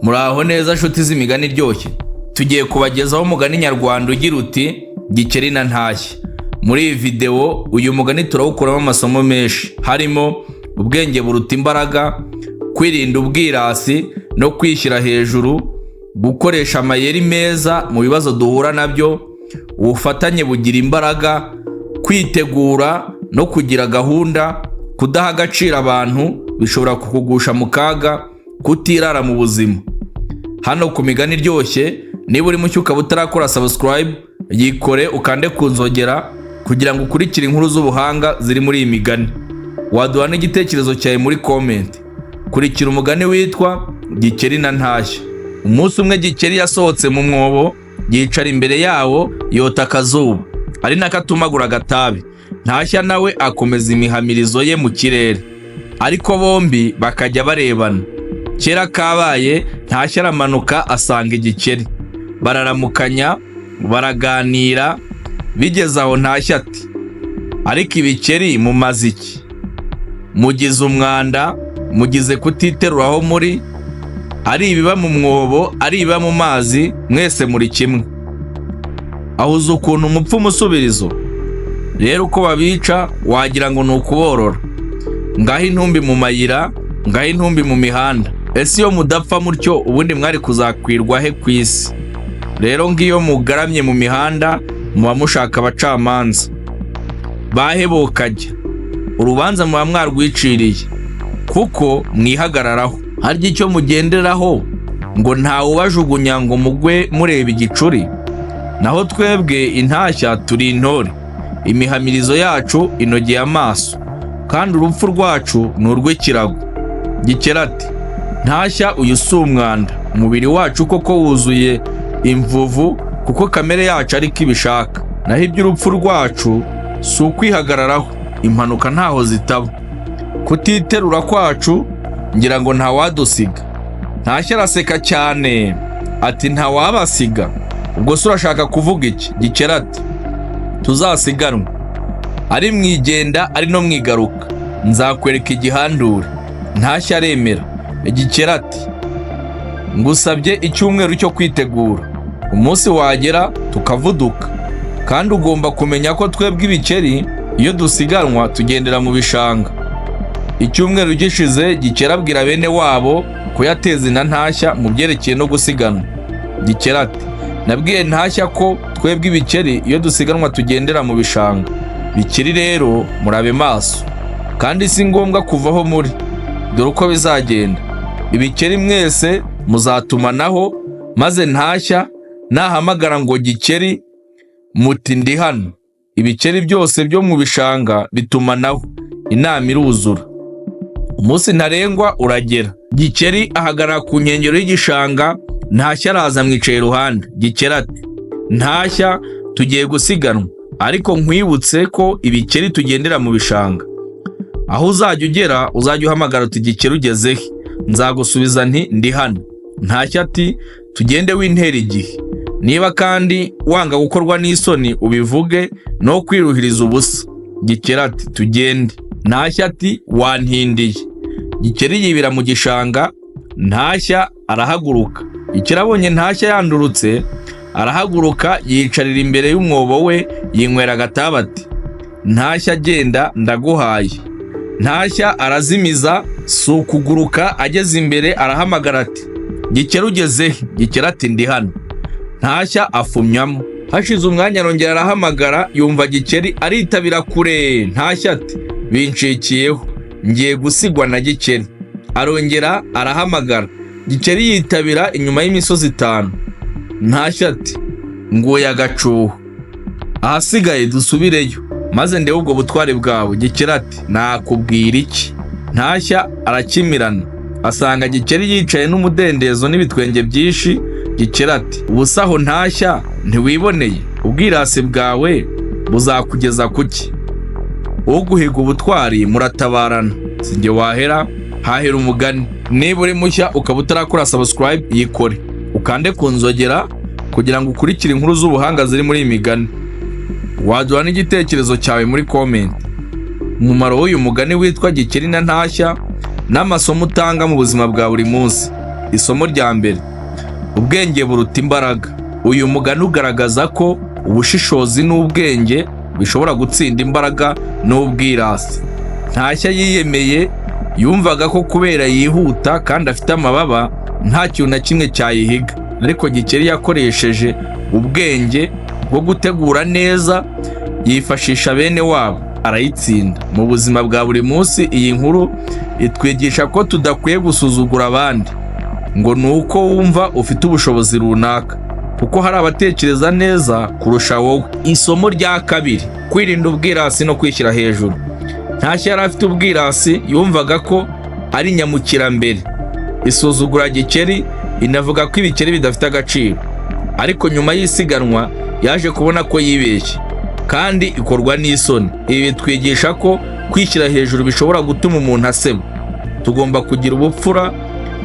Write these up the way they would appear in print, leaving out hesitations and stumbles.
Muraho neza nshuti z'imigani iryoshye. Tugiye kubagezaho umugani nyarwanda ugira uti "Gikeri na Ntashya". Muri iyi videwo uyu mugani turawukuramo amasomo menshi, harimo ubwenge buruta imbaraga, kwirinda ubwirasi no kwishyira hejuru, gukoresha amayeri meza mu bibazo duhura nabyo, ubufatanye bugira imbaraga, kwitegura no kugira gahunda, kudaha agaciro abantu bishobora kukugusha mu kaga, kutirara mu buzima. Hano ku Migani Iryoshye, niba uri mushya ukaba utarakora subscribe, yikore ukande ku nzogera kugira ngo ukurikire inkuru z'ubuhanga ziri muri iyi migani. Waduha n'igitekerezo cyawe muri comment. Kurikira umugani witwa Gikeri na Ntashya. Umunsi umwe Gikeri yasohotse mu mwobo, yicara imbere yawo yota akazuba, ari nako atumagura agatabi. Ntashya nawe akomeza imihamirizo ye mu kirere, ariko bombi bakajya barebana. Kera kabaye, Ntashya aramanuka asanga Igikeri, bararamukanya, baraganira. Bigeze aho Ntashya ati: "Ariko ibikeri mumaze iki? Mugize umwanda, mugize kutiterura aho muri. Ari ibiba mu mwobo, ari ibiba mu mazi, mwese muri kimwe. Ahuze ukuntu mupfa umusubirizo. Rero uko babica wagira ngo ni ukuborora. Ngaho intumbi mu mayira, ngaho intumbi mu mihanda. Ese iyo mudapfa mutyo, ubundi mwari kuzakwirwa he ku isi? Rero ngiyo mugaramye mu mihanda muba mushaka abacamanza bahe bokajya urubanza, muba mwarwiciriye kuko mwihagararaho. Harya icyo mugenderaho ngo ntawubajugunya ngo mugwe mureba igicuri? Naho twebwe intashya turi intore, imihamirizo yacu inogeye amaso, kandi urupfu rwacu ni urw'ikirago." Gikeri ati: "Ntashya, uyu si umwanda. Umubiri wacu koko wuzuye imvuvu kuko kamere yacu ariko ibishaka. Naho iby'urupfu rwacu si ukwihagararaho, impanuka ntaho zitaba. Kutiterura kwacu ngira ngo ntawadusiga." Ntashya araseka cyane ati: "Ntawabasiga? Ubwo se urashaka kuvuga iki?" Gikeri ati: "Tuzasiganwe, ari mu igenda ari no mu igaruka, nzakwereka igihandure." Ntashya aremera. Igikeri ati: "Ngusabye icyumweru cyo kwitegura, umunsi wagera tukavuduka. Kandi ugomba kumenya ko twebwe ibikeri iyo dusiganwa tugendera mu bishanga." Icyumweru gishize, Gikeri abwira bene wabo kuyateza inda Ntashya mu byerekeye no gusiganwa. Gikeri ati: "Nabwiye Ntashya ko twebwe ibikeri iyo dusiganwa tugendera mu bishanga. Bikeri rero murabe maso, kandi si ngombwa kuva aho muri. Dore uko bizagenda: ibikeri mwese muzatumanaho, maze Ntashya nahamagara ngo 'Gikeri,' muti 'Ndi hano.' Ibikeri byose byo mu bishanga bitumanaho, inama iruzura." Umunsi ntarengwa uragera, Gikeri ahagarara ku nkengero y'igishanga, Ntashya araza amwicaye iruhande. Gikeri ati: "Ntashya, tugiye gusiganwa, ariko nkwibutse ko ibikeri tugendera mu bishanga. Aho uzajya ugera uzajya uhamagara uti 'Gikeri, ugeze he?' Nzagusubiza nti 'Ndi hano.'" Ntashya ati: "Tugende, wintera igihe. Niba kandi wanga gukorwa n'isoni ubivuge, no kwiruhiriza ubusa." Gikeri ati: "Tugende." Ntashya ati: "Wantindiye." Gikeri yibira mu gishanga, Ntashya arahaguruka. Gikeri abonye Ntashya yandurutse, arahaguruka yicarira imbere y'umwobo we, yinywera agatabi ati: "Ntashya, agenda ndaguhaye." Ntashya arazimiza, si ukuguruka, ageze imbere arahamagara ati: "Gikeri, ugeze he?" Gikeri ati: "Ndi hano." Ntashya afumyamo. Hashize umwanya arongera arahamagara, yumva Gikeri aritabira kure. Ntashya ati: "Bincikiyeho, ngiye gusigwa na Gikeri." Arongera arahamagara, Gikeri yitabira inyuma y'imisozi 5. Ntashya ati: "Nguye agacuho, ahasigaye dusubireyo maze ndebe ubwo butwari bwawe." Gikeri ati: "Nakubwira iki?" Ntashya arakimirana, asanga Gikeri yicaye n'umudendezo n'ibitwenge byinshi. Gikeri ati: "Ubusaho Ntashya, ntiwiboneye? Ubwirasi bwawe buzakugeza kuki? Uguhiga ubutwari muratabarana. Sinjye wahera, hahera umugani." Niba uri mushya ukaba utarakora subscribe, yikore ukande ku nzogera kugira ngo ukurikire inkuru z'ubuhanga ziri muri iyi migani. Waduha n'igitekerezo cyawe muri comment. Umumaro w'uyu mugani witwa Gikeri na Ntashya n'amasomo utanga mu buzima bwa buri munsi. Isomo rya mbere: ubwenge buruta imbaraga. Uyu mugani ugaragaza ko ubushishozi n'ubwenge bishobora gutsinda imbaraga n'ubwirasi. Ntashya yiyemeye, yumvaga ko kubera yihuta kandi afite amababa, nta kintu na kimwe cyayihiga. Ariko Gikeri yakoresheje ubwenge bwo gutegura neza, yifashisha bene wabo, arayitsinda. Mu buzima bwa buri munsi, iyi nkuru itwigisha ko tudakwiye gusuzugura abandi ngo ni uko wumva ufite ubushobozi runaka, kuko hari abatekereza neza kurusha wowe. Isomo rya kabiri: kwirinda ubwirasi no kwishyira hejuru. Ntashya yari afite ubwirasi, yumvaga ko ari nyamukirambere, isuzugura Gikeri, inavuga ko ibikeri bidafite agaciro. Ariko nyuma y'isiganwa yaje kubona ko yibeshye kandi ikorwa n'isoni. Ibi bitwigisha ko kwishyira hejuru bishobora gutuma umuntu aseba. Tugomba kugira ubupfura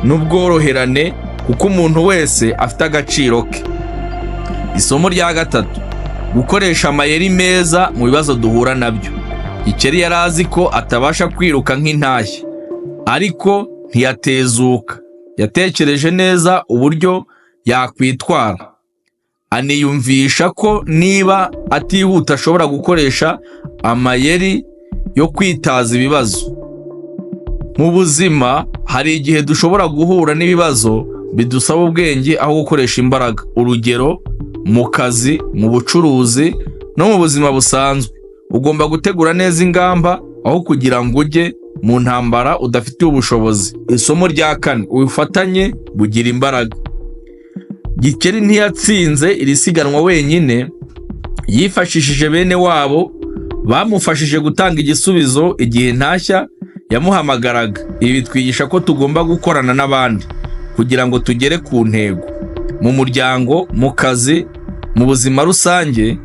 n'ubworoherane, kuko umuntu wese afite agaciro ke. Isomo rya gatatu: gukoresha amayeri meza mu bibazo duhura nabyo. Gikeri yari azi ko atabasha kwiruka nk'intashya, ariko ntiyatezuka. Yatekereje neza uburyo yakwitwara, aniyumvisha ko niba atihuta ashobora gukoresha amayeri yo kwitaza ibibazo. Mu buzima hari igihe dushobora guhura n'ibibazo bidusaba ubwenge aho gukoresha imbaraga. Urugero, mu kazi, mu bucuruzi no mu buzima busanzwe, ugomba gutegura neza ingamba aho kugira ngo ujye mu ntambara udafitiye ubushobozi. Isomo rya kane: ubufatanye bugira imbaraga. Gikeri ntiyatsinze iri siganwa wenyine, yifashishije bene wabo bamufashije gutanga igisubizo igihe Ntashya yamuhamagaraga. Ibi bitwigisha ko tugomba gukorana n'abandi kugira ngo tugere ku ntego. Mu muryango, mu kazi, mu buzima rusange,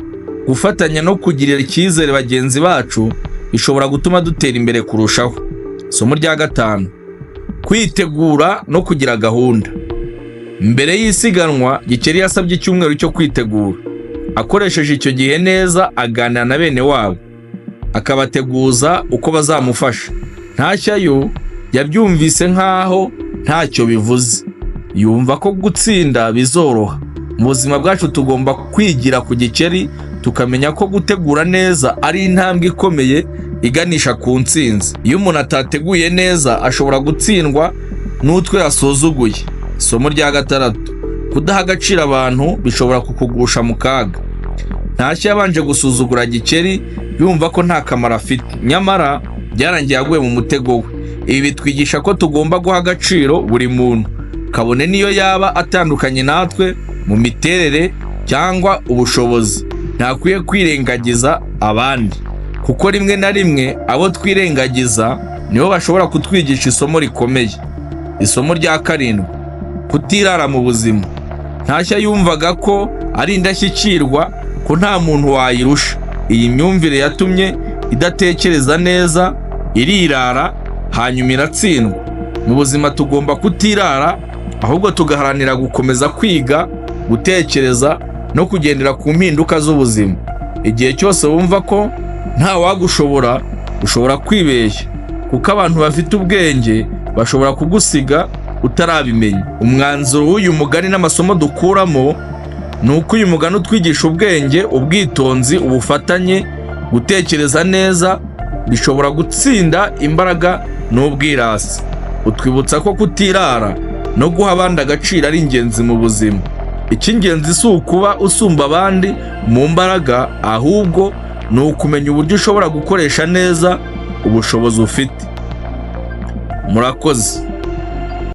gufatanya no kugirira icyizere bagenzi bacu bishobora gutuma dutera imbere kurushaho. Isomo rya gatanu: kwitegura no kugira gahunda. Mbere y'isiganwa, Gikeri yasabye icyumweru cyo kwitegura. Akoresheje icyo gihe neza, aganira na bene wabo, akabateguza uko bazamufasha. Ntashya yo yabyumvise nk'aho ntacyo bivuze, yumva ko gutsinda bizoroha. Mu buzima bwacu tugomba kwigira ku gikeri, tukamenya ko gutegura neza ari intambwe ikomeye iganisha ku ntsinzi. Iyo umuntu atateguye neza, ashobora gutsindwa n'utwe yasuzuguye. Isomo rya gatandatu: kudaha agaciro abantu bishobora kukugusha mu kaga. Ntashya yabanje gusuzugura Gikeri, yumva ko nta kamaro afite, nyamara byarangiye aguye mu mutego we. Ibi bitwigisha ko tugomba guha agaciro buri muntu, kabone niyo yaba atandukanye natwe mu miterere cyangwa ubushobozi. Ntakwiye kwirengagiza abandi, kuko rimwe na rimwe abo twirengagiza nibo bashobora kutwigisha isomo rikomeye. Isomo rya karindwi: kutirara mu buzima. Ntashya yumvaga ko ari indashyikirwa, ko nta muntu wayirusha. Iyi myumvire yatumye idatekereza neza, irirara, hanyuma iratsindwa. Mu buzima tugomba kutirara, ahubwo tugaharanira gukomeza kwiga, gutekereza no kugendera ku mpinduka z'ubuzima. Igihe cyose wumva ko nta wagushobora, ushobora kwibeshya, kuko abantu bafite ubwenge bashobora kugusiga utarabimenya. Umwanzuro w'uyu mugani n'amasomo dukuramo ni uko uyu mugani utwigisha ubwenge, ubwitonzi, ubufatanye, gutekereza neza bishobora gutsinda imbaraga n'ubwirasi. Utwibutsa ko kutirara no guha abandi agaciro ari ingenzi mu buzima. Icy'ingenzi si ukuba usumba abandi mu mbaraga, ahubwo ni ukumenya uburyo ushobora gukoresha neza ubushobozi ufite. Murakoze.